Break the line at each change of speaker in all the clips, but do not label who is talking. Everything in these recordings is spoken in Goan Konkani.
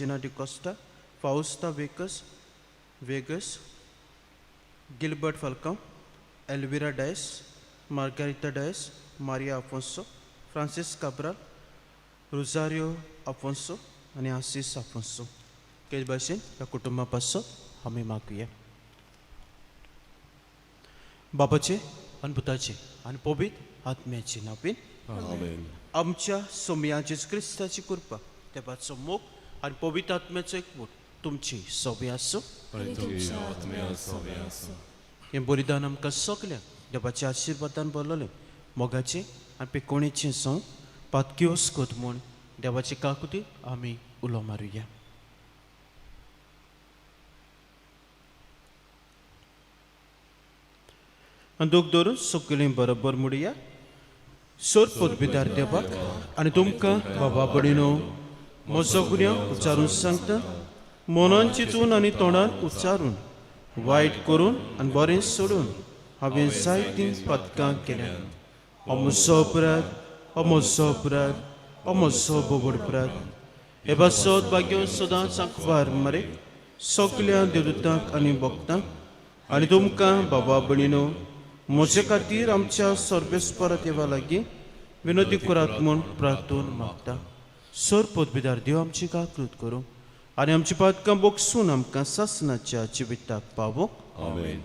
Regina D'Costa, Fausta Vegas Vegas, Gilbert Falcao, Elvira Dias, Margarita Dias, Maria Afonso, Francis Cabral, Rosario Afonso आनी आसीस आफोन्सो. तेच भाशेन ह्या कुटुंबा पासत आमी मागुया. बाबाचे आनी पुताचे आनी पवित्र आत्म्याचे नांवान.
आमेन.
आमच्या सोमया जेजू क्रिस्ताची कृपा, देवाचो मोग आनी पवित्र आत्म्याचो एकवट तुमची सोबी आसूं.
आनी तुमच्या आत्म्या सोबे आसूं.
हें बलिदान आमकां सगल्यांक देवाच्या आशिर्वादान भरलेलें मोगाचें आनी पिकोणेचें जावं पातकियोस कोत म्हूण देवाचे काकुती आमी उलो मारुया. आनी दूख धरून सगळीं बरोबर म्हणुया. सोर पदवीदार देवाक आनी तुमकां बाबा भयणीनो म्हजो गुन्यांव उच्चारून सांगता. मनान चिंतून आनी तोंडान उच्चारून, वायट करून आनी बरें सोडून हांवें जायतीं पदकां केल्यात. हो म्हजो अपराध, हो म्हजो अपराध, हो म्हजो बोबड अपराध. हे पासत भाग्य सदांच आंकवार मरे, सगल्या देवदूतांक आनी भक्तांक आनी तुमकां बाबा भयणीनो म्हजे खातीर आमच्या सर्वेस्पर देवा लागीं विनोदी करात म्हूण प्रार्थून मागता. सर पदवीदार देव आमची काकृत करूं आनी आमची पातकां बोगसून आमकां सासनाच्या जिविताक पावोंक.
आमेन.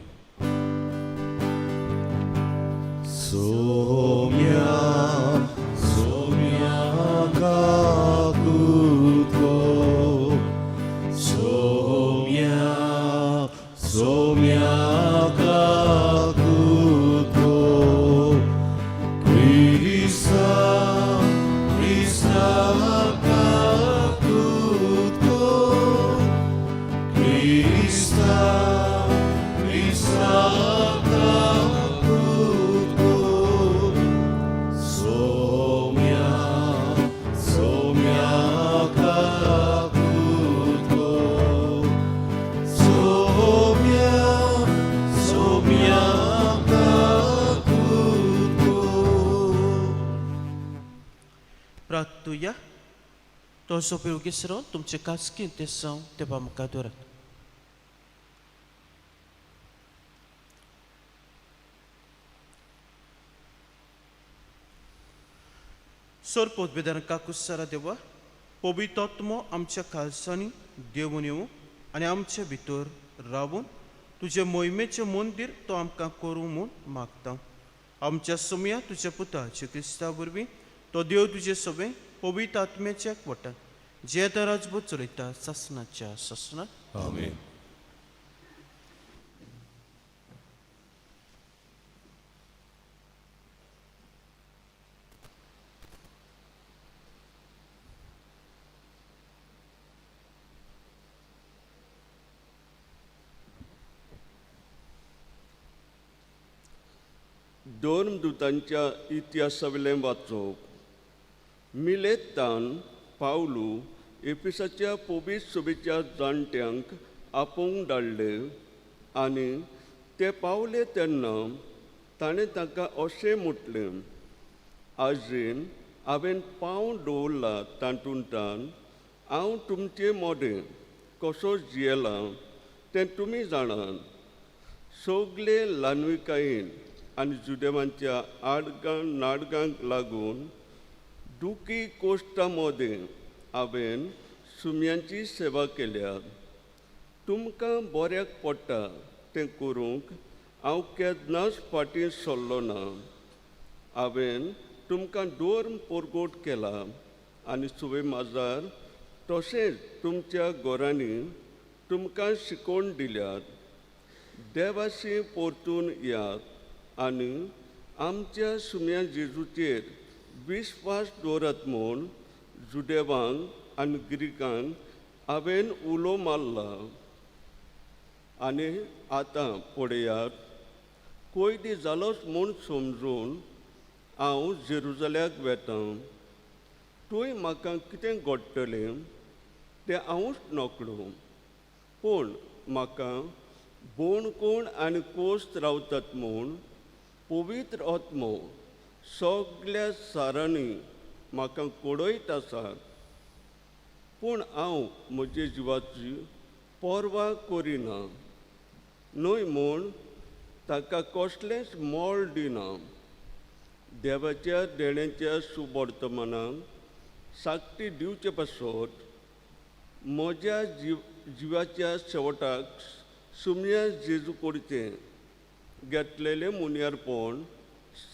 सोम्या, सोम्या काकूत कर. सोम्या, सोम्या काकूत कर. क्रिस्ता, क्रिस्ता काकूत कर. क्रिस्ता, क्रिस्ता काकूत कर. सोम्या, सोम्या काकूत कर. सोम्या, सोम्या काकूत कर.
प्रार्थुया. तो सोपे ओगीच रावन तुमचे कासकी ते साव देवा मुखार दवरात. सोर पदवेदार काकुसारा देवा, पवित्र आमच्या खालसांनी देवून येवं आनी आमचे भितर रावून तुजे मोहिमेचें मंदीर तो आमकां करूं म्हूण मागता. आमच्या सोमया तुज्या पुता क्रिस्ता वरवीं, तो देव तुजे सोबे पवित्र आत्म्याच्या एकवटान जे राजभूत चलयता सासनाच्या सासनात.
आमेन.
धर्मदूतांच्या इतिहासावयलें वाचप. मिलेतान पावलू एफिसाच्या पोबीत सभेच्या जाणट्यांक आपोवंक धाडले आनी ते पावले तेन्ना ताणें तांकां अशें म्हटलें, आजयेन हांवें पांव दवरला तातूंतल्यान हांव तुमचे मोदें कसो जियेलां तें तुमी जाणात. सगळे ल्हानविकायेन आनी जुदेवांच्या आडगां नाडगांक लागून दुखी कोश्टा मदें हांवें सुम्यांची सेवा केल्या. तुमकां बऱ्याक पडटा तें करूंक हांव केन्नाच फाटीं सरलो ना. हांवें तुमकां धर्म परगट केला आनी सुवे माजार तशेंच तुमच्या घरांनी तुमकां शिकोवन दिल्यात. देवाशी परतून यात आनी आमच्या सुम्या जेजूचेर विस्वास दवरात म्हूण जुदेवांक आनी ग्रिकांक हांवें उलो मारला. आनी आतां पळयात, कोयदी जालोच म्हूण समजून हांव जेरुजल्याक वेता. थंय म्हाका कितें घडटलें तें हांवूच नकळो, पूण म्हाका बोणकोण आनी कोस्त रावतात म्हूण पवित्र आत्मो सगल्या सारांनी म्हाका कळयत आसा. पूण हांव म्हजे जिवाची पर्वा करिना न्हय म्हूण ताका कसलेंच मोल दिना. देवाच्या देण्याच्या सुवर्तमानाक साकटी दिवचे पासत म्हज्या जिवाच्या शेवटाक सुम्या जेजू कडचें घेतलेलें मुनियारपण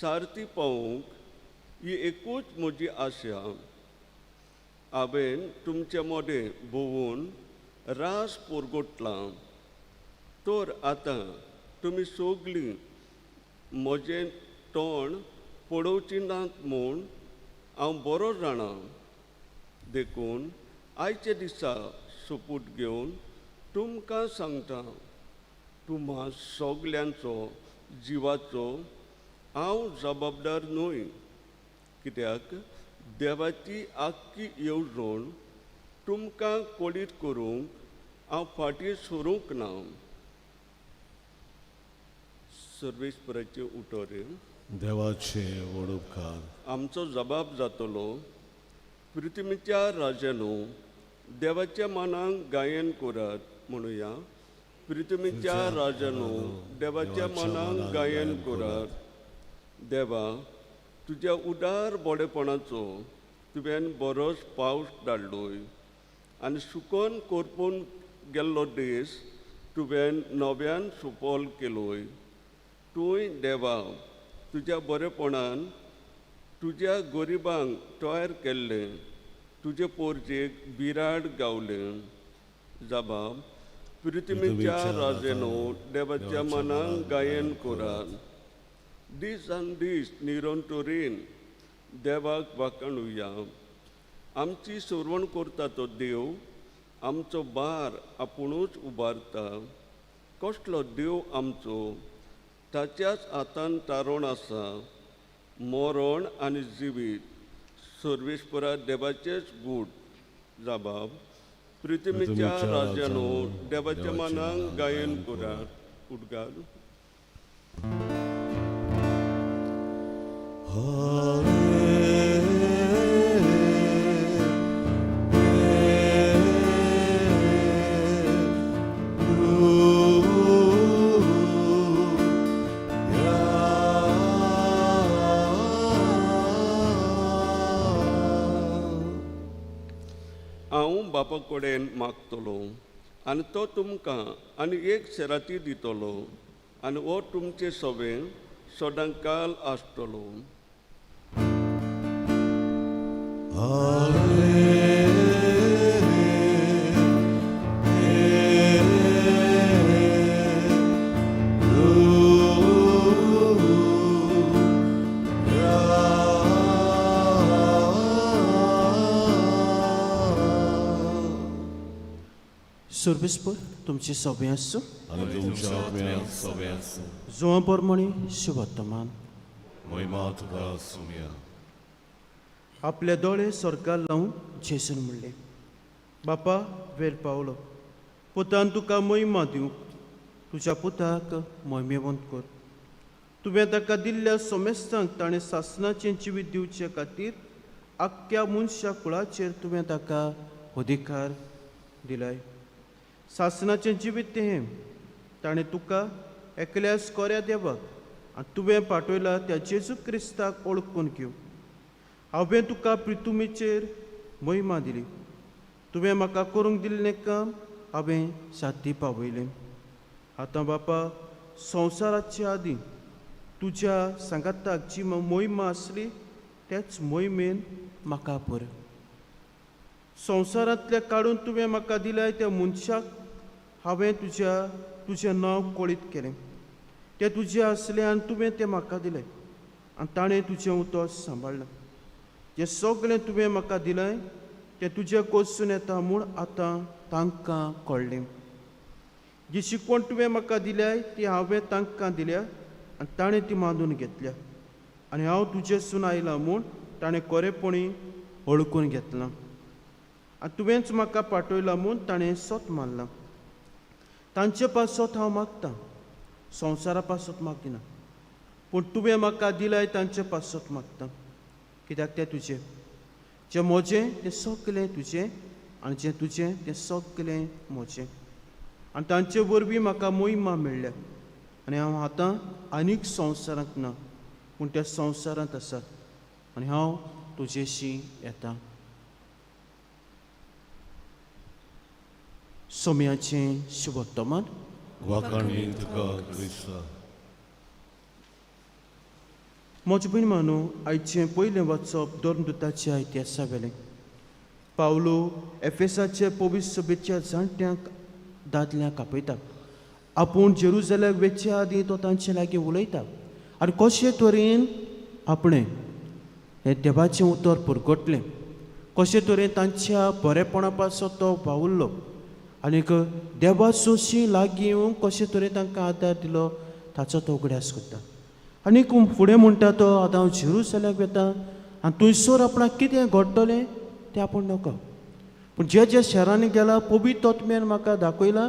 सारती पावूंक ही एकूच म्हजी आशा. हांवें तुमचे मदें भोंवून रास पुरगोटलां तर आतां तुमी सगळीं म्हजें तोंड पळोवची नात म्हूण हांव बरो जाणा. देखून आयच्या दिसा सोपूत घेवन तुमकां सांगता, तुमा सगल्यांचो जिवाचो हांव जबाबदार न्हय, कित्याक देवाची आख्खी येवजण तुमकां कळीत करूंक हांव फाटीं सरूंक ना. सर्वेस्पराचें उतर.
देवाचे व्हड उपकार.
आमचो जबाब जातलो. पृथ्वीच्या राजानो देवाच्या मानाक गायन करात म्हणुया. पृथ्वीच्या राजानो देवाच्या मानाक गायन करात. देवा, तुज्या उदार बरेपणाचो तुवें बरोच पावस धाडलोय आनी सुकोन करपून गेल्लो देश तुवें नव्यान सुपल केलोय. तूंय देवा तुज्या बरेपणान तुज्या गरिबांक तयार केल्लें, तुजे पोरजेक बिराड गावलें. जबाब. पृथ्वीच्या राजानो देवाच्या मनाक गायन करात. दीस आनी दीस निरंतरेन देवाक वाखाणुया. आमची सरवण करता तो देव आमचो भार आपुणूच उबारता. कसलो देव आमचो, ताच्याच हातान तारण आसा. मरण आनी जिवीत सर्वेस्परा देवाचेच गूट. जबाब. पृथ्वीच्या राजानो देवाच्या मानाक गायन करात. उद्गार. हांव बापा कडेन मागतलो आनी तो तुमकां आनी एक सेराती दितलो आनी हो तुमचे सवें सदांकाल आसतलो.
सर्वेस्पर तुमचे सगळें आसूं
आनी तुमच्या आत्म्याक सगळें आसूं.
जुवां प्रमाणे शुभवर्तमान.
महिमा तुका सुमया.
आपले दोळे सरकार लावन जेसून म्हणलें, बापा वेळ पावलो, पुतान तुका महिमा दिवंक तुज्या पुताक महिमेवंत कर. तुवें ताका दिल्ल्या सोमेस्तांक ताणें सासणाचें जिवीत दिवचे खातीर आख्ख्या मनशा कुळाचेर तुवें ताका अधिकार दिलाय. सासणाचें जिवीत तें ताणें तुका एकल्याच कोऱ्या देवाक आनी तुवें पाठयला त्या जेजू क्रिस्ताक ओळखून घेव. हांवें तुका प्रितुमीचेर महिमा दिली, तुवें म्हाका करूंक दिल्लें काम हांवें साथी पावयलें. आतां बापा, संवसाराचे आदीं तुज्या सांगाताक जी महिमा आसली तेच मोहिमेन म्हाका पुर. संवसारांतल्या काडून तुवें म्हाका दिलाय त्या मनशाक हांवें तुजें नांव कळीत केलें. तें तुजें आसलें आनी तुवें तें म्हाका दिलें आनी ताणें तुजें उतर सांबाळ्ळें. जें सगळें तुवें म्हाका दिलें तें तुजें कोसून येता म्हूण आतां तांकां कळ्ळें. जी शिकवण तुवें म्हाका दिल्याय ती हांवें तांकां दिल्या आनी ताणें ती मानून घेतल्या आनी हांव तुजेसून आयलां म्हूण ताणें कोरेपणी वळखून घेतलां आनी तुवेंच म्हाका पाठयलां म्हूण ताणें सोत मारलां. तांचे पासत हांव मागतां, संवसारा पासत मागिना, पूण तुवें म्हाका दिलाय तांचे पासत मागता, कित्याक तें तुजें, जें म्हजें तें सगलें तुजें आनी जें तुजें तें सगळें म्हजें आनी तांचे वरवीं म्हाका मोहिमा मेळ्ळ्या आनी हांव आतां आनीक संवसारांत ना पूण त्या संवसारांत आसा आनी हांव तुजेशी येता. सोम्याचें शुभोत्तमान.
वाखाणी तुका क्रिस्ता.
म्हजे भयण मानू आयचें पयलें वाचप धर्मदुताच्या इतिहासा वेलें. पावलो एफेसाचे पवित्र सभेच्या जाणट्यांक दादल्यांक आपयता. आपूण जेरुजलेमाक वचचे आदीं तो तांचे लागीं उलयता आनी कशे तरेन आपणें हें देवाचें उतर पुरगटलें, कशे तरेन तांच्या बरेपणा पासत तो वावुरलो आनीक देवा सोशी लागीं येवंक कशे तरेन तांकां आदार दिलो ताचो तो उगडास करता. आनीक फुडें म्हणटा तो आतां हांव जेरुजलेमाक वता आनी थंयसर आपणाक कितें घडटलें तें आपूण नकळो, पूण जे जे शहरांनी गेला पवित्र आत्म्यान म्हाका दाखयलां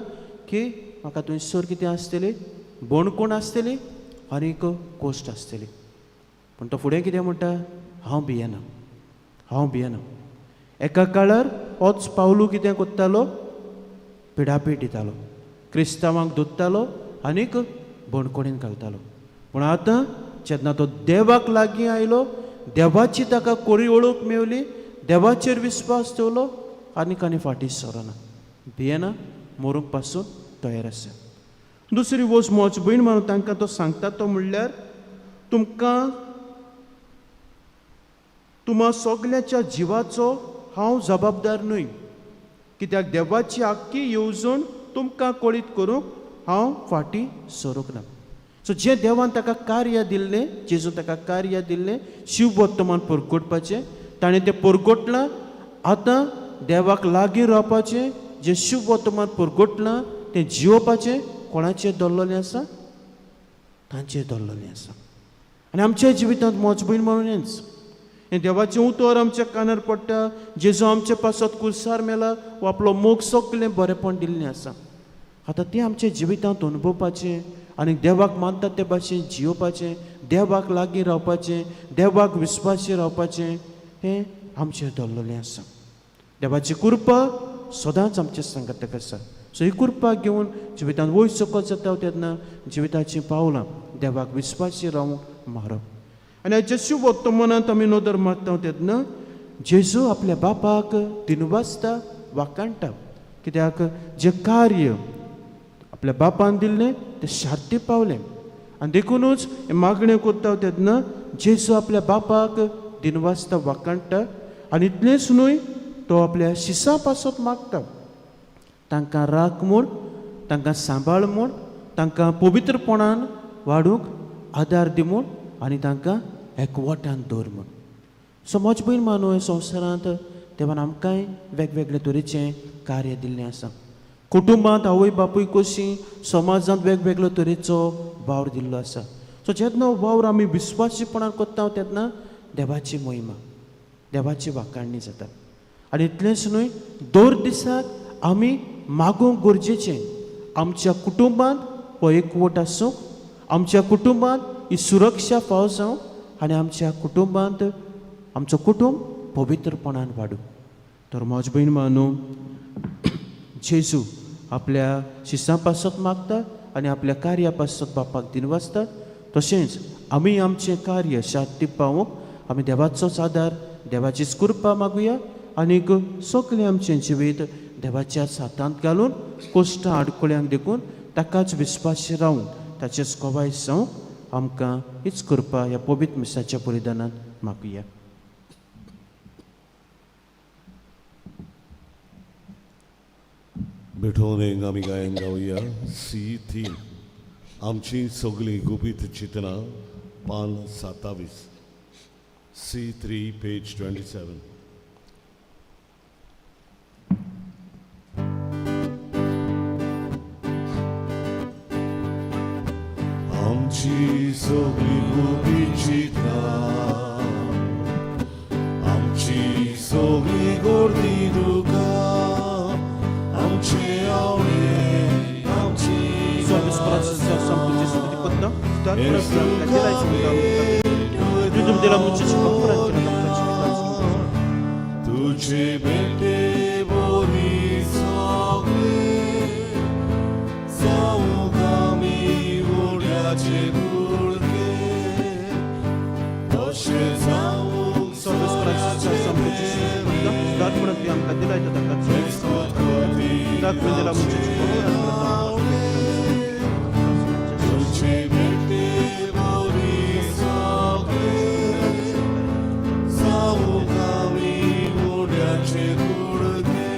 की म्हाका थंयसर कितें आसतलें, बणकोण आसतली आनी एक कोश्ट आसतली. पूण तो फुडें कितें म्हणटा, हांव भियेना, हांव भियेना. एका काळार होच पावलू कितें करतालो, पिडापीड दितालो, क्रिस्तांवांक दोत्तालो आनीक बणकोणीन घालतालो. पूण आतां जेन्ना तो देवाक लागीं आयलो, देवाची ताका कोरी वळख मेवली, देवाचेर विस्वास दवरलो आनीक आनी फाटीं सरना, भियेना, मरूंक पासून तयार आसा. दुसरी वस्त म्हज भयण म्हणून तांकां तो सांगता तो म्हणल्यार तुमकां तुमा सगल्याच्या जिवाचो हांव जबाबदार न्हय, कित्याक देवाची आख्खी येवजण तुमकां कळीत करूंक हांव फाटीं सरूंक ना. सो जें देवान ताका कार्य दिल्लें, जेजून ताका कार्य दिल्लें शिववर्तमान परगटपाचें, ताणें तें परगटलां. आतां देवाक लागीं रावपाचें, जें शिववर्तमान परगटलां तें जियोवपाचें कोणाचें दवरलेलें आसा, तांचें दवरलेलें आसा. आनी आमच्या जिवितांत म्हज भयण म्हणून हेंच हें देवाचें उतर आमच्या कानार पडटा. जेजू आमचे पासत कुर्सार मेला वो आपलो मोग सगळें बरेपण दिल्लें आसा. आतां तें आमच्या जिवितांत अनुभवपाचें आनी देवाक मानतात ते भाशेन जियोवपाचें, देवाक लागीं रावपाचें, देवाक विस्वासी रावपाचें हें आमचें दवरलेलें आसा. देवाची कृपा सदांच आमच्या सांगाताक आसा. सो ही कृपा घेवन जिवितांत वयर सकयल जाता तेन्ना जिविताचीं पावलां देवाक विस्वासी रावूंक मारप. आनी जेजू वर्तमानांत आमी नदर मारता तेन्ना जेजू आपल्या बापाक दिनवासता, वाखाणटा, कित्याक जें कार्य आपल्या बापान दिल्लें तें शार्ती पावलें. आनी देखुनूच मागणें करता तेन्ना जेजू आपल्या बापाक दिनवासता, वाखाणटा. आनी इतलेंच न्हय, तो आपल्या शिसां पासत मागता, तांकां राख म्हूण, तांकां सांबाळ म्हूण, तांकां पवित्रपणान वाडूंक आदार दी म्हूण आनी तांकां एकवटान दवर म्हूण. सो म्हज भयण मानू ह्या संवसारांत देवान आमकांय वेगवेगळे तरेचें कार्य दिल्लें आसा. कुटुंबांत आवय बापूय कशी, समाजांत वेगवेगळो तरेचो वावर दिल्लो आसा. सो जेन्ना वावर आमी विस्वासीपणान करता तेन्ना देवाची महिमा, देवाची वाखाणणी जाता. आनी इतलेंच न्हय, दर दिसाक आमी मागूंक गरजेचें आमच्या कुटुंबांत हो एकवट आसूंक, आमच्या कुटुंबांत ही सुरक्षा फावो जावं आनी आमच्या कुटुंबांत आमचो कुटुंब पवित्रपणान वाडूं. तर म्हज भयण मानू जेजू आपल्या शिसां पासत मागता आनी आपल्या कार्या पासत बापाक दिनवासता. तशेंच आमी आमचें कार्य शांती पावोवंक आमी देवाचोच आदार, देवाचीच कृपा मागुया आनीक सगळें आमचें जिवीत देवाच्या हातांत घालून कोश्टां आडकुळ्यांक देखून ताकाच विस्वासी रावूंक, ताचेच गवाय जावंक आमकां हीच कृपा ह्या पवित्र मिसाच्या बलिदानांत मागुया.
भेटवणेक आमी गायन गावया सी 3 आमची सगळीं गुपीत चिंतनां पान 27 C3 page 27. आमची सगळीं गुपीत चिंतनां, आमची सगळीं गर्दी दुकां, आमचे आवडे आमची तुझे बेटे बोरी
दाखवून दिला
तुझे भेटे बरी सगळे जावूंक आमी उड्याचे कुडके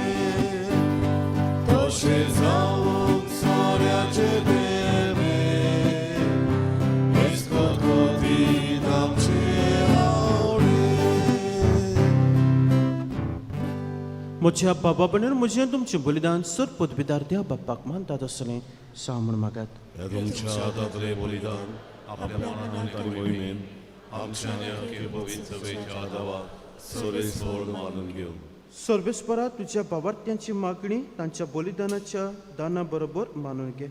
तशें जावूंक सोऱ्याचे देवे इस्कोतीत आमचे आवडे.
म्हज्या बाबा बणेर म्हजें तुमचें बलिदान सर पदवीदार देव बाप्पाक मानतात असलें सांग म्हूण मागात.
ह्या तुमच्या हातांतलें बलिदान आपल्या मनान आनी मोहिमेन आमच्या आनी अखेर पवित्र सभेच्या आदावाक सोरेस्वर मानून घेवन
सर्वेस्परा तुज्या बाबार्थ्यांची मागणी तांच्या बलिदानाच्या दाना बरोबर मानून घे.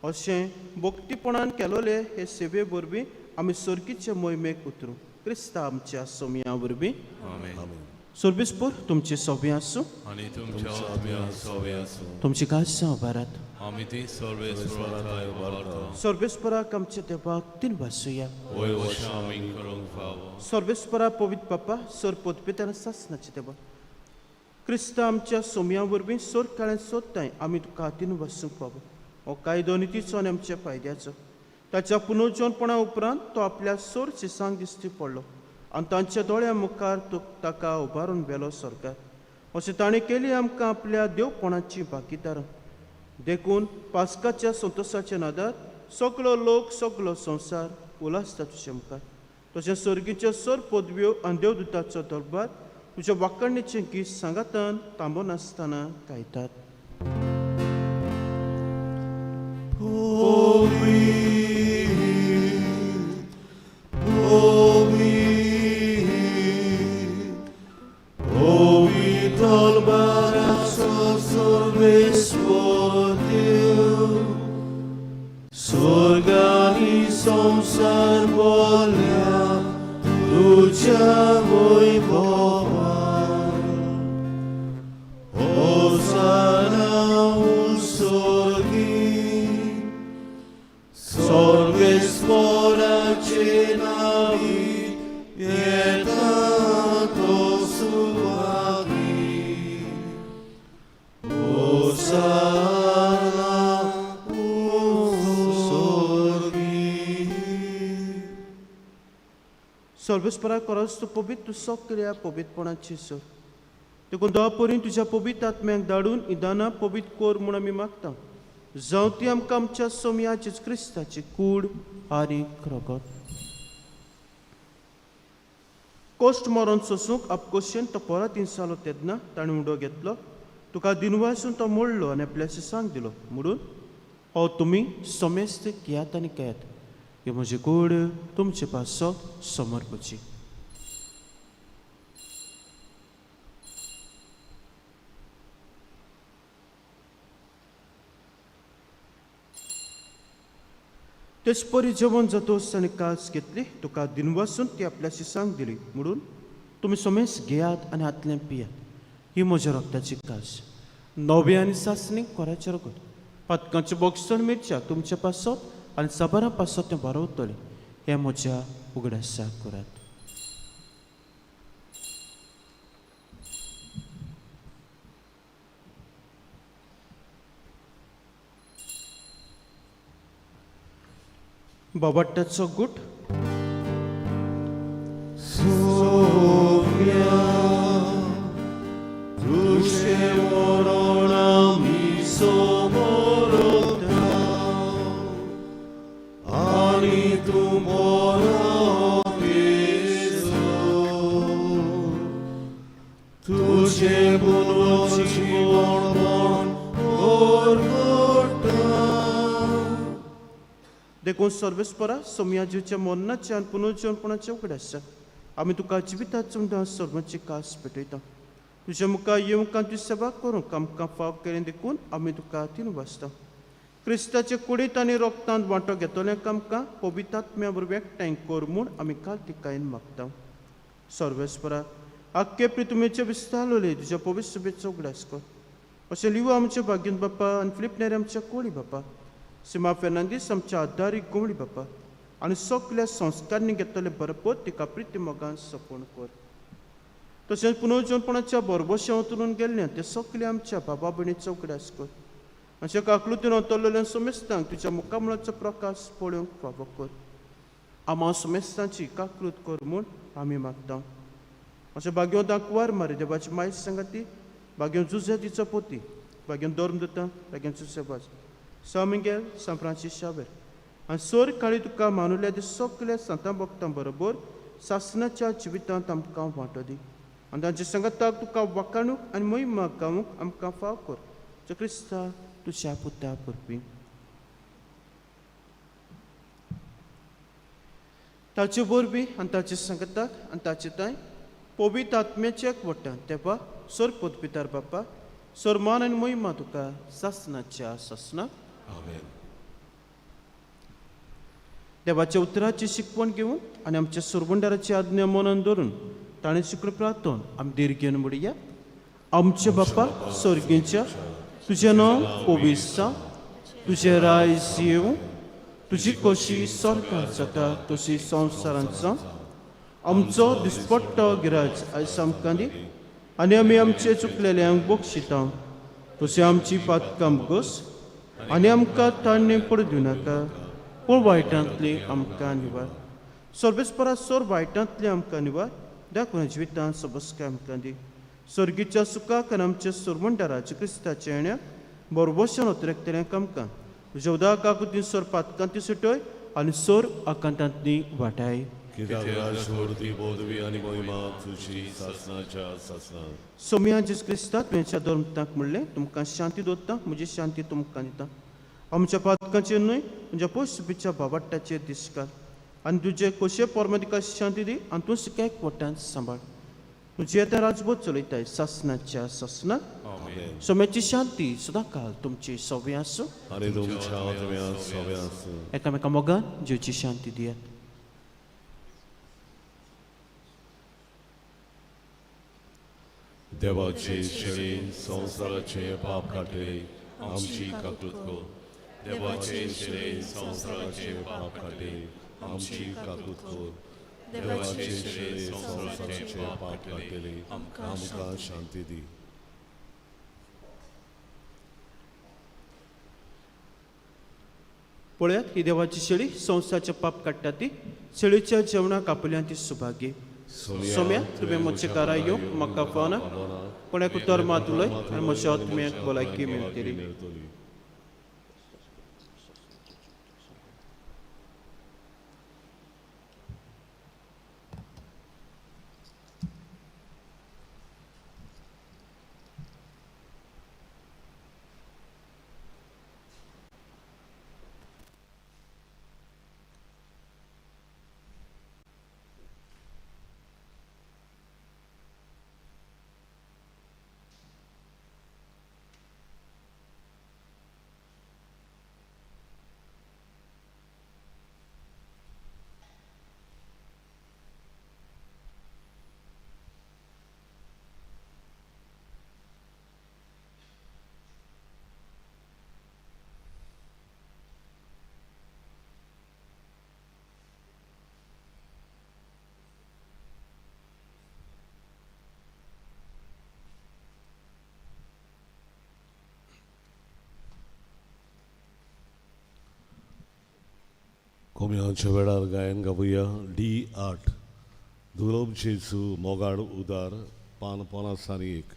अशें भक्तीपणान केलोले हे सेवे वरवीं आमी सर्गीचे मोहिमेक उतरूं क्रिस्ता आमच्या सोमया वरवीं.
आमेन.
सर्वेस्पर तुमचे सोबे आसूं
आनी तुमच्या आत्म्या सोबे आसूं.
तुमची काळजां उबारात.
आमी ती सर्वेस्पराथाय उबारता.
सर्वेस्पराक आमच्या देवाक तीन वासुया.
वय वशा आमी करूंक फावो.
सर्वेस्परा पवित्र बापा सर पदपेतान सासनाचे देवा क्रिस्ता आमच्या सोमया वरवीं सोर काळ्यान सोदताय आमी तुका तीन वसूंक फावो. हो कायदो नितीचो आनी आमच्या फायद्याचो. ताच्या पुनर्जनपणा उपरांत तो आपल्या सोर शिसांक दिश्टी पडलो आनी तांच्या दोळ्या मुखार तो ताका उबारून व्हेलो सरकार. अशें ताणें केली आमकां आपल्या देवपणाची भागीदारां. देखून पास्काच्या संतोसाच्या नादार सगलो लोक सगलो संवसार उलासता तुज्या मुखार. तशें सर्गीच्यो सर पदव्यो आनी देवदूताचो दरबार तुज्या वाकणीचें गीत सांगातान थांबनासतना गायतात.
पवित्र बाराचो सर्वेस्पर देव स्वर्ग आनी संवसार भरल्या तुज्या वैभवान. होसाना उत्सर्गी सर्वेस्पराचे नावी येता तो सुवागी. होसाना उत्सर्गी.
सर्वेस्परा करस तूं पवित्र सगळ्या पवित्रपणाची सर. देखून दोपरीन तुज्या पवित्र आत्म्याक धाडून इदाना पवित्र कर म्हूण आमी मागता. जावं ती आमकां आमच्या सोमया जेजू क्रिस्ताची कूड आनी रगत. कोश्ट मरोन सोसूंक आपकोशेन तो परत इन्सालो तेन्ना ताणें उडो घेतलो तुका दिनवासून तो मोडलो आनी आपल्या शिसांक दिलो म्हणून हो तुमी समेस्त घेयात आनी घेयात. ही म्हजी कूड तुमचे पासो समर्पची. तेच परी जेवण जातोस ताणें कास घेतली तुका दिनवासून ती आपल्या शिसांक दिली म्हणून तुमी समेस घेयात आनी हातलें पियात. ही म्हज्या रक्ताची कास नवे आनी सासणी कोराचें रगत पातकांचें बोगसण मिरच्या तुमच्या पासत आनी साबारां पासत तें बरोवतलें हें म्हज्या उगडासाक करात. बाबाट्याचो गुट
सोम्या तुझे मरण आमी समोरता आनी तूं परत येसो. तुझे पुनर्जीवनपण परगटा.
देखून सर्वेस्परा सोमयाजीच्या मरणाच्या आनी पुनर्जीवनपणाच्या उगडास आमी तुका जिविताचो उदास सर्वांची कास पेटयता. तुज्या मुखार येवंक आनी तुजी सेवा करूंक आमकां फाव केलें देखून आमी तुका तीन वाचता. क्रिस्ताचे कुडींत आनी रोगतांत वांटो घेतल्यांक आमकां पवित्र वरवीं एकठांय कर म्हूण आमी कालतिकायेन मागता. सर्वेस्परा आख्खे प्रितुमेचे विस्तारले तुज्या पवित्र सभेचो उगडास कर. अशें लिवो आमच्या भाग्यन बाप्पा आनी फिलीप नेरी आमच्या कोळी बाप्पा सीमा फेर्नांदीस आमच्या आदारी गोवळी बाप्पा आनी सगल्या संस्कारांनी घेतलेले बरोबर तिका प्रिती मोगान सपण कर. तशेंच पुनर्जनपणाच्या बरबशें उतरून गेल्लें ते सगळे आमच्या बाबा भयणीचो उगडास कर. अशें काकलुतीन अंतरलेल्या समेस्तांक तुज्या मुखामळाचो प्रकाश पळोवंक फावो कर. आमा समेस्तांची काकलूत कर म्हूण आमी मागता. अशें भाग्यों दाखवार मारी देवाची मायज सांगाती, भाग्यों जुझे तिचो पोती, भाग्यों धर्म दिता, भाग्यों जुझे वाज सा मिगेल सान फ्रांसीस शावेर आनी सोर काळी तुका मानुल्या ते सगल्या सांतां भक्तां बरोबर सासणाच्या जिवितांत आमकां वांटो दी आनी तांचे सांगाताक तुका वाखाणूक आनी मोहिमा गावूंक आमकां फाव कर. जो क्रिस्ता तुज्या पुता पुरपी ताचे वरवीं आनी ताचे सांगाताक आनी ताचे तांय पवित्र आत्म्याच्या एकवटान तेपा सोर पोतपितार बापा सोर मान आनी मोहिमा तुका सासणाच्या सासणाक.
आमेन.
देवाच्या उतराची शिकवण घेवन आनी आमच्या सुरबंडाराची आज्ञा मनान धरून ताणें शिकलो प्रार्थन आमी धीर घेवन म्हणया. आमचे बापा सर्गेच्या, तुजें नांव पवित्र जावं, तुजें रायज येवं, तुजी कशी सरकार जाता तशी संवसारांत जावं. आमचो दिसपट्टो गिराज आयज आमकां दी आनी आमी आमचे चुकलेल्यांक बक्षिता तशें आमची पातकां गोस आनी आमकां ताणें पडूं दिवनाका, पूण वायटांतली आमकां निवार. सर्वेस्परा सोर वायटांतली आमकां निवार, दाखोवन जिवितांत सबस्काय आमकां दी. सर्गीच्या सुखाक आनी आमच्या सुरमंडाराच्या क्रिस्ताच्या येण्याक बरबशेन अतिरेकतल्यांक आमकां तुज्या उदक आकुतीन सोर पातकां ती सुटय आनी सोर आकांतांतली वाटाय.
कित्याक राजवरती पदवी आनी मोहिमा तुजी सासणाच्या सासणाक.
सोम्या जेजू क्रिस्ता तुवें धर्मतांक म्हणलें, तुमकां शांती दवरता, म्हजी शांती तुमकां दिता. आमच्या पातकांचेर न्हय म्हज्या पोशुपीच्या बाबाट्टाचेर दिसकार आनी तुजे खोशे पोरमदिका शांती दी आनी तूं सुक्याक वट्टान सांबाळ. तुजी आतां राजबोध चलयताय सासणाच्या सासणाक.
आमेन.
सोम्याची शांती सदां काल तुमची सव्या आसूं
आनी तुमच्या आत्म्या सव्या आसूं.
एकामेका मोगान जिवची शांती दियात.
देवाचे शेळी संवसाराचे पाप काडटले आमची काकूत कर.
देवाचे शेळी संवसाराचे पाप काडटले
आमची काकूत कर. देवाचे शेळी संवसाराचे पाप काडटले आमकां शांती दी.
पळयात ही देवाची शेळी संवसाराचे पाप काडटा ती शेळीच्या जेवणाक आपल्यान ती सुभागी. सोम्या तुवें म्हजे घरा येवंक म्हाका फावना, पूण एक उतर मात उलय आनी म्हज्या आत्म्याक भलायकी मेळटली.
कोम्यांच्या वेळार गायन गावया डी 8 दुलोब जेजू मोगाड उदार पान 51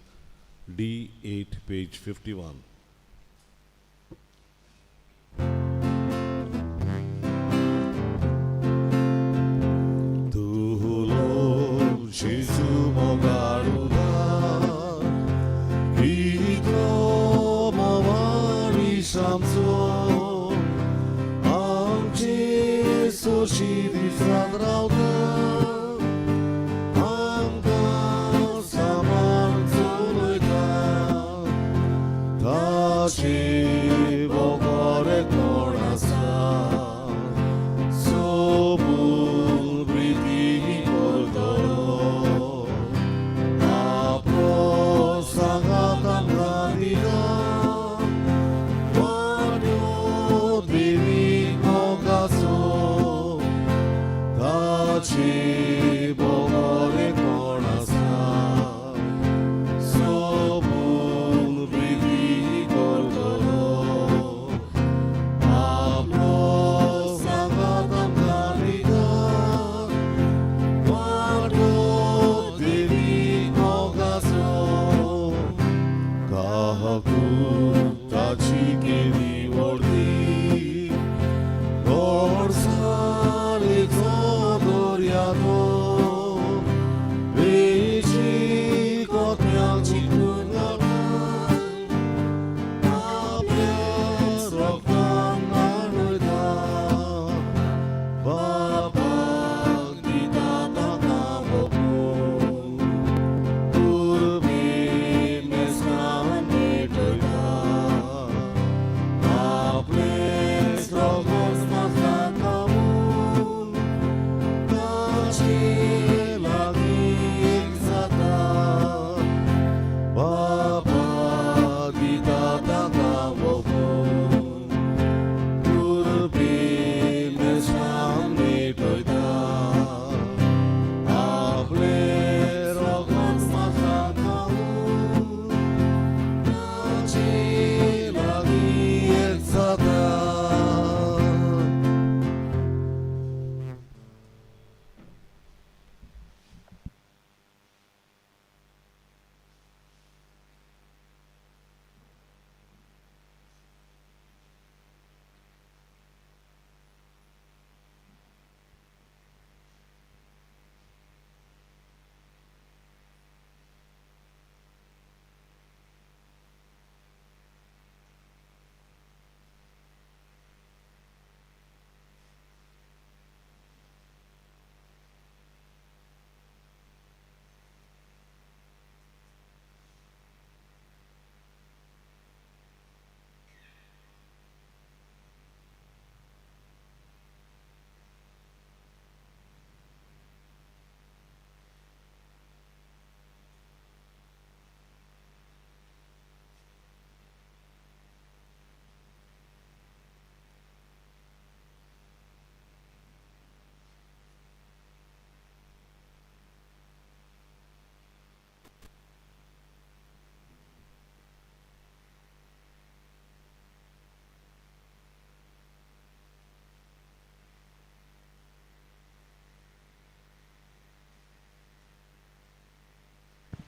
डी 8 पेज 51. दुलोब जेजू मोगाड उदार कितलो मोवारी सामचो सोशी दिसात रावता आमकां सामान चलयता ताचे बरे कोण आसा सोबून प्रिती करतलो आपलो सांगात आमकां दिता वाड्यो देवी मोगाचो ताचे बरे कोण आसा.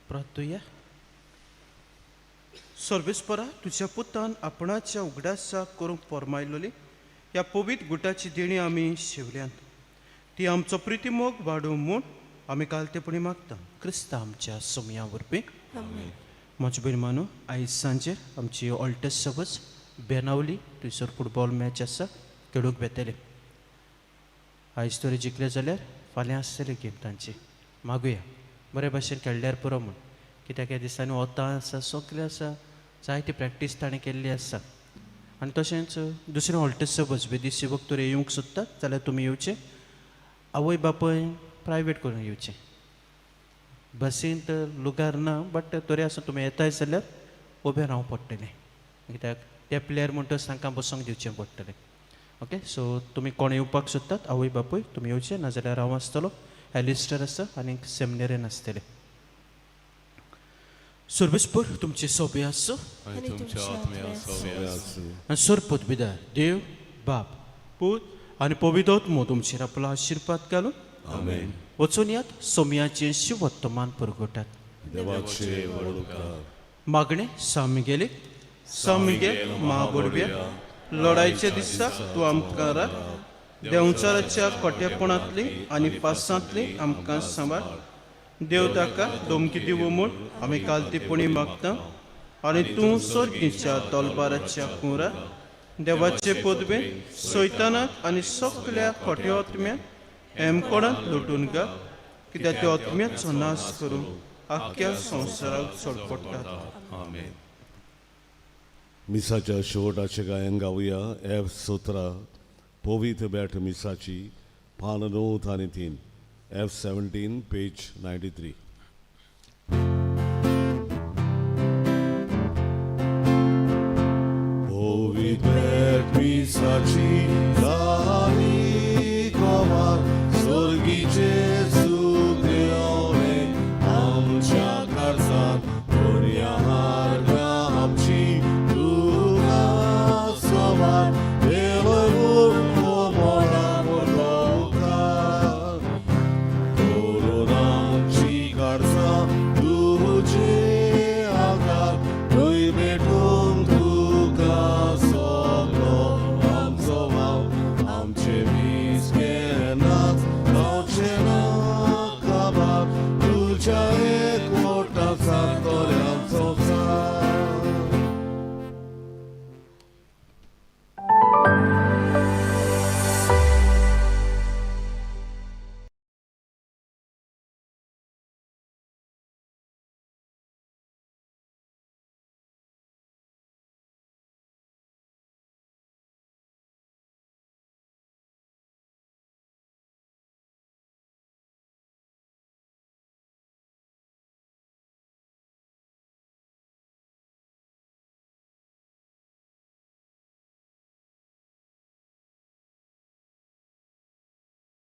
प्रार्थुया. सर्वेस्परा, तुज्या पुतान आपणाच्या उगडासा करूंक फर्मायलोली ह्या पवित्र गुटाची देणी आमी शेवल्यात. ती आमचो प्रितीमोग वाडूं म्हूण आमी कालतेपणी मागता, क्रिस्ता आमच्या सोमया वरवीं. म्हज्या भयण, आयज सांजेर आमची ऑल्टस सबज बेनावली थंयसर फुटबॉल मॅच आसा, खेळूंक वेतले. आयज तरी जिखले जाल्यार फाल्यां आसतली गेम तांची. मागुया बरे भाशेन खेळ्ळ्यार पुरो म्हूण, कित्याक ह्या दिसांनी वतां आसा, सगळें आसा, जायती प्रॅक्टीस ताणें केल्ली आसा. आनी तशेंच दुसरें ऑल्टस सबज वेदी सेवक तर येवंक सोदतात जाल्यार तुमी येवचें. आवय बापूय प्रायवेट करून येवचें. बसींत लुगार ना, बट तरी आसा तुमी येताय जाल्यार उबें रावंक पडटलें, कित्याक ते प्लेयर म्हणटच तांकां बसोंक दिवचें पडटलें. ओके, सो तुमी कोण येवपाक सोदतात, आवय बापूय तुमी येवचें, नाजाल्यार हांव आसतलो, एलिस्टर आसा आनी सेमिनेरीन आसतले. सर्वेस्पर तुमचे सोबे आसूं.
आनी तुमच्या आत्म्या सोबे आसूं.
आनी सरपत बिदार देव बाप, पूत आनी पवित्र तुमचेर आपलो आशिर्वाद घालून.
आमेन.
वचून यात, सोमयाचें शिवोत्तमान पुरगोटात.
देवाचे व्हड उपकार.
मागणें. सामगेले सामगेल महाबडव्या, लढायच्या दिसा तूं आमकां राख. देंवचाराच्या कोटेपणांतली आनी पासांतली आमकां सांबाळ. देव ताका धमकी दिवं म्हूण आमी कालतीपणी मागता आनी तूं सर्गीच्या तलबाराच्या कुंरा देवाचे पदवे सैतानाक आनी सगल्या खोट्या आत्म्याक हेमकोणांत लुटून गा, कित्याक त्या आत्म्याचो नाश करून आख्ख्या संवसाराक सोडपडटात.
आमेन.
मिसाच्या शेवटाचें गायन गावया, एफ 17, पवित्र बॅट मिसाची, पान 93, एफ 17, पेज 93.